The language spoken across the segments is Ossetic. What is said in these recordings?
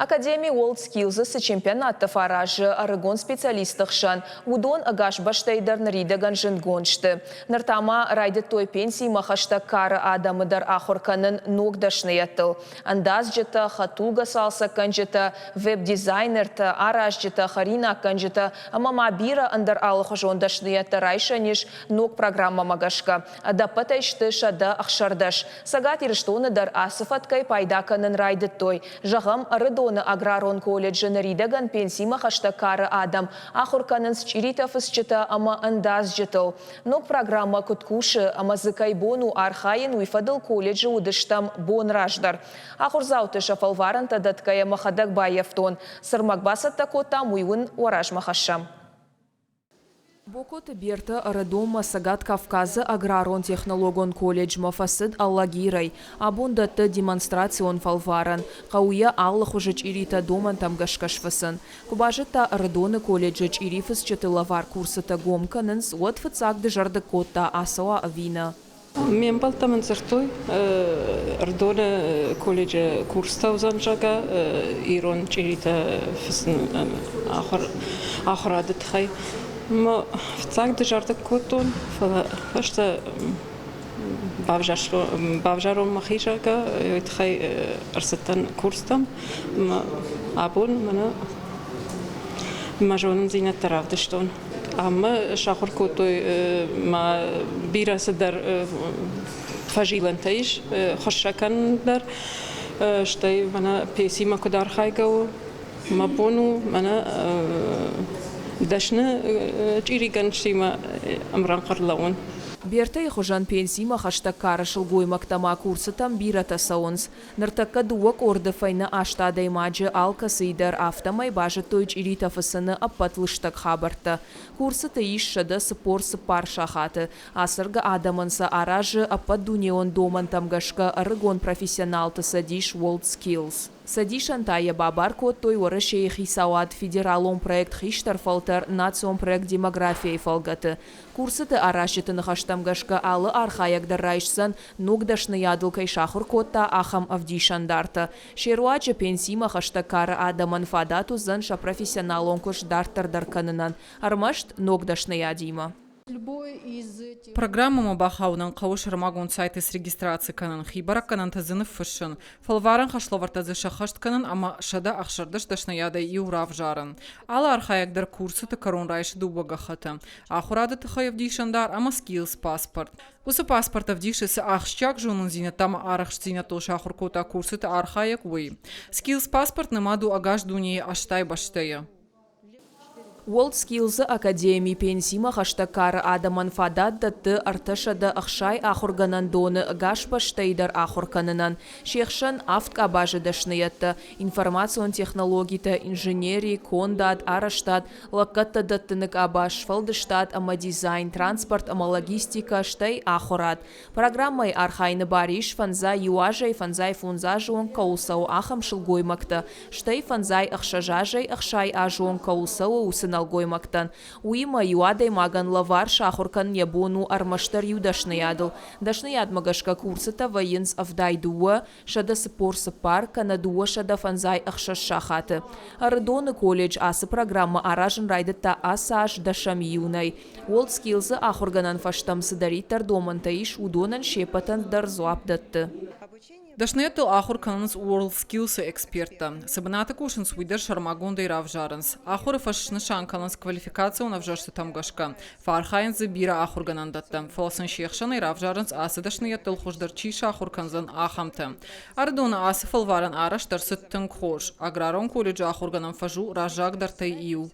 Академи WorldSkills-ы цы чемпионаттӕ фӕаразы ӕрыгон специалистты хсӕн, уыдон ӕгас бӕстӕйы дӕр ныридӕгӕн зындгонд сты. Ныр та ма райдыдтой пенсимӕ хӕстӕг кары адӕмы дӕр ахуыр кӕнын ног дӕсныйӕдтыл. Ӕндадзджытӕ, хӕдтулгӕ цалцӕггӕнджытӕ, веб-дизайнертӕ, аразджытӕ, хӕринаггӕнджытӕ ӕмӕ ма бирӕ ӕндӕр алыхуызон дӕсныйӕдтӕ райсӕн ис ног программӕмӕ гӕсгӕ. Ӕдӕппӕтӕй сты 116. Цӕгат Ирыстоны дӕр ацы фӕткӕй пайда кӕнын райдыдтой. Зӕгъӕм, Ӕрыдоны аграрон колледжы ныридӕгӕн пенсимӕ хӕстӕг кары адӕм ахуыр кӕнынц чъиритӕ фысджытӕ ӕмӕ ӕндадзджытыл. Ног программӕ куыд кусы ӕмӕ дзы кӕй бон у архайын, уый фӕдыл колледжы уыдыстӕм бон раздӕр. Ахуырдзауты сӕ фӕлварӕнтӕ дӕтгӕйӕ мӕхӕдӕг баййӕфтон. Цы рмӕг бацӕттӕ кодтам, уый уын уӕ размӕ хӕссӕм. Бокоты Бертӕ Ӕрыдонмӕ Цӕгат Кавказы аграрон-технологон колледжмӕ фӕцыд Алагирӕй. Абон дӕтты демонстрацион фӕлварӕн. Хъӕуы йӕ алы хуызы чъиритӕ домӕнтӕм гӕсгӕ сфыцын. Куы базыдта, Ӕрыдоны колледжы чъирифыцджыты лӕвар курсытӕ гом кӕнынц, уӕд фыццаг дызӕрдыг кодта, ацӕуа ӕви нӕ. Ме мбӕлттӕ мын дзырдтой, Ӕрыдоны колледжы курстӕ уыдзӕн, зӕгъгӕ, ирон чъиритӕ фыцын ахуырады тыххӕй. Мӕ фыццаг дызӕрдыг кодтон, фӕлӕ фӕстӕ бавзарон мӕхи, зӕгъгӕ, уый тыххӕй ӕрцыдтӕн курстӕм. Ӕмӕ абон мӕнӕ мӕ зонындзинӕдтӕ равдыстон. Ӕмӕ сахуыр кодтой ма бирӕ цыдӕр фӕзилӕнтӕ ис хуыссӕг кӕнын дӕр, стӕй мӕнӕ песимӕ куыд архайгӕ у, мӕ бон у мӕнӕ дӕсны чъиригӕнджытимӕ ӕмрӕнхъ ӕрлӕууын. Бертӕйы хуызӕн пенсимӕ хӕстӕг кары сылгоймӕгтӕ ма курсытӕм бирӕтӕ цӕуынц. Ныртӕккӕ дыууӕ къорды фӕйнӕ аст адӕймаджы алкӕцыйы дӕр афтӕмӕй базыдтой чъиритӕ фыцыны ӕппӕт лыстӕг хабӕрттӕ. Курсыты ис 144 сахаты. Ацӕргӕ адӕмӕн сӕ аразы ӕппӕтдунеон домӕнтӕм гӕсгӕ ӕрыгон профессионалты цӕдис WorldSkills. Цӕдисӕн та йӕ бабар кодтой Уӕрӕсейы хицауад федералон проект Хистӕр фӕлтӕр национ проект Демография-йы фӕлгӕты. Курсыты аразджыты ныхӕстӕм гӕсгӕ алы архайӕг дӕр райсдзӕн, ног дӕсныйадыл кӕй сахуыр кодта, ахӕм ӕвдисӕндартӕ. Се руаджы пенсимӕ хӕстӕг кары адӕмӕн фадат уыдзӕн сӕ профессионалон куыст дарддӕр дӕр кӕнынӕн, ӕрмӕст ног дӕсныйадимӕ. Программӕмӕ бахауынӕн хъӕуы сӕрмагонд сайты срегистраци кӕнын, хи бӕрӕггӕнӕнтӕ дзы ныффыссын, фӕлварӕн хӕслӕвӕрдтӕ дзы сӕххӕст кӕнын ӕмӕ 116 дӕсныйадӕй иу равзарын. Алы архайӕг дӕр курсыты кӕрон райсы дыууӕ гӕххӕты ахуырады тыххӕй ӕвдисӕндар ӕмӕ Skills паспорт. Уыцы паспорт ӕвдисы, цы ахсджиаг зонындзинӕдтӕ ӕмӕ арӕхстдзинӕдтыл сахуыр кодта курсыты архайӕг, уый. Skills паспорт нымад у ӕгас дунейы 80 бӕстӕйы. WorldSkills-ы академи пенсимӕ хӕстӕг кары адӕмӕн фадат дӕтты 360 ахуыргӕнӕндоны ӕгас бӕстӕйы дӕр ахуыр кӕнынӕн. Се хсӕн авд къабазы дӕсныйӕдтӕ, информацион технологитӕ, инженери, кондад, арӕзтад, лӕггӕдтӕ дӕттыны къабаз, сфӕлдыстад ӕмӕ дизайн, транспорт ӕмӕ логистикӕ, стӕй ахуырад. Программӕйы архайыны бар ис, 51 азӕй 55 азы онг кӕуыл цӕуы, ахӕм сылгоймӕгтӕ, стӕй 56 азӕй 60 азы онг кӕуыл цӕуы, уыцы нӕлгоймӕгтӕн. Уыимӕ, иу адӕймагӕн лӕвар сахуыр кӕнын йӕ бон у ӕрмӕстдӕр иу дӕсныйадыл. Дӕсныйадмӕ гӕсгӕ курсытӕ вӕййынц 72, 144 кӕнӕ 256 сахаты. Ӕрыдоны колледж ацы программӕ аразын райдыдта ацы аз дӕсӕм июнӕй. WorldSkills-ы ахуыргӕнӕн фӕзтӕм цыдӕриддӕр домӕнтӕ ис, уыдонӕн се ппӕтӕн дӕр дзуапп дӕтты. Дӕсныйӕдтыл ахуыр кӕнынц WorldSkills-ы эксперттӕ. Цы бынаты кусынц, уый дӕр сӕрмагондӕй равзарынц. Ахуыры фӕснысан кӕнынц квалификацион ӕвзӕрстытӕм гӕсгӕ. Фӕархайынц дзы бирӕ ахуыргӕнӕндӕттӕ, фӕлӕ сын се хсӕнӕй равзарынц, ацы дӕсныйӕдтыл хуыздӕр чи сахуыр кӕндзӕн, ахӕмтӕ. Ӕрыдоны ацы фӕлварӕн арӕзт ӕрцыд тынг хорз. Аграрон колледжы ахуыргӕнӕн фӕз у раззагдӕртӕй иу.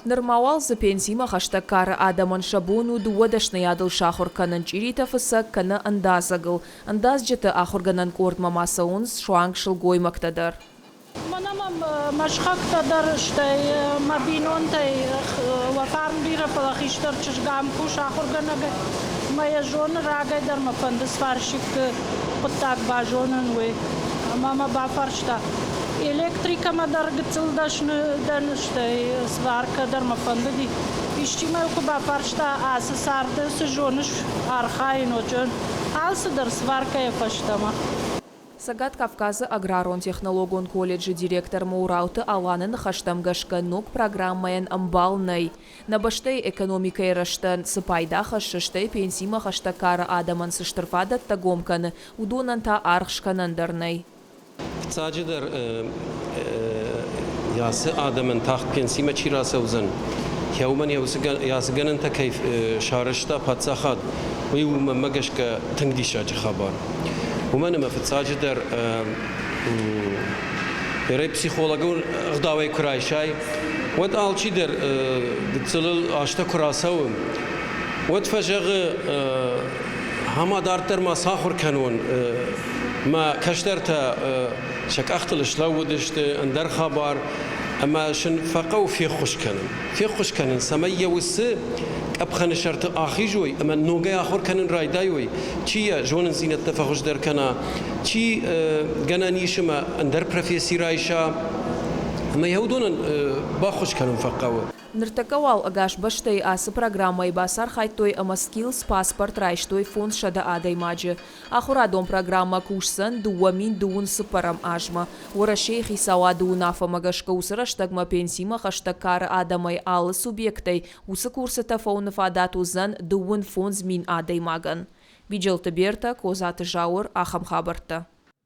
Нырма уал дзы пенсимӕ хӕстӕг кары адӕмӕн сӕ бон у дыууӕ дӕсныйадыл сахуыр кӕнын чъиритӕ фыцӕг кӕнӕ ӕндадзӕгыл. Ӕндадзджыты ахуыргӕнӕн къордмӕ ма цӕуынц суанг сылгоймӕгтӕ дӕр. Мӕнӕ мӕм мӕ сыхӕгтӕ дӕр, стӕй мӕ бинонтӕй уӕ фарн бирӕ, фӕлӕ хистӕр чызг ам кусы ахуыргӕнӕгӕй. Мӕ йӕ зоны, рагӕй дӕр мӕ фӕнды сварщикты хъуыддаг базонын, уый. Ӕмӕ мӕ бафарста, электрикӕмӕ дӕр гыццыл дӕсны дӕн, стӕй сваркӕ дӕр мӕ фӕндыди. Исчи мӕ куы бафарста, ацы царды цы зоныс архайын, алцыдӕр сваркӕйӕ фӕстӕмӕ. Цӕгат Кавказы аграрон-технологон колледжы директор Моурауты Аланы ныхӕстӕм гӕсгӕ ног программӕйӕн ӕмбал нӕй. Нӕ бӕстӕйы экономикӕйы рӕзтӕн цы пайда хӕссы, стӕй пенсимӕ хӕстӕг кары адӕмӕн цы стыр фадӕттӕ гом кӕны, уыдонӕн та аргъ скӕнӕн дӕр нӕй. Фыццаджыдӕр ацы адӕмӕн тагъд пенсимӕ чи рацӕудзӕн, уымӕн йӕ ацы гӕнӕнтӕ кӕй сарӕзта паддзахад, уый у мӕнмӕ гӕсгӕ тынг диссаджы хабар. Уымӕн ӕмӕ фыццаджыдӕр психологон ӕгъдауӕй куы райсай, уӕд алчидӕр гыццылыл азтӕ куы рацӕуы, уӕд фӕзӕгъы, ӕмӕ дарддӕр ма сахуыр кӕнон, мӕ кӕстӕртӕ сӕ къӕхтыл слӕууыдысты, ӕндӕр хабар, ӕмӕ сын фӕхъӕуы феххуыс кӕнын. Феххуыс кӕнын, цӕмӕй йӕ уыцы къӕпхӕны сӕрты ахизой ӕмӕ ногӕй ахуыр кӕнын райдайой, чи йӕ зонындзинӕдтӕ фӕхуыздӕр кӕна, чи гӕнӕн ис ӕмӕ ӕндӕр професси райса, ӕмӕ йӕ уыдонӕн баххуыс кӕнын фӕхъӕуы. Ныртӕккӕ уал ӕгас бӕстӕйы ацы программӕйы бацархайдтой ӕмӕ Skills паспорт райстой 500 адӕймаджы. Ахуырадон программӕ кусдзӕн 2000 цыппӕрӕм азмӕ. Уӕрӕсейы хицауады уынаффӕмӕ гӕсгӕ уыцы рӕстӕгмӕ пенсимӕ хӕстӕг кары адӕмӕй алы субъектӕй уыцы курсытӕ фӕуыны фадат уыдзӕн 55 000 адӕймагӕн. Биджелты Бертӕ, Козаты Зауыр, ахӕм хабӕрттӕ.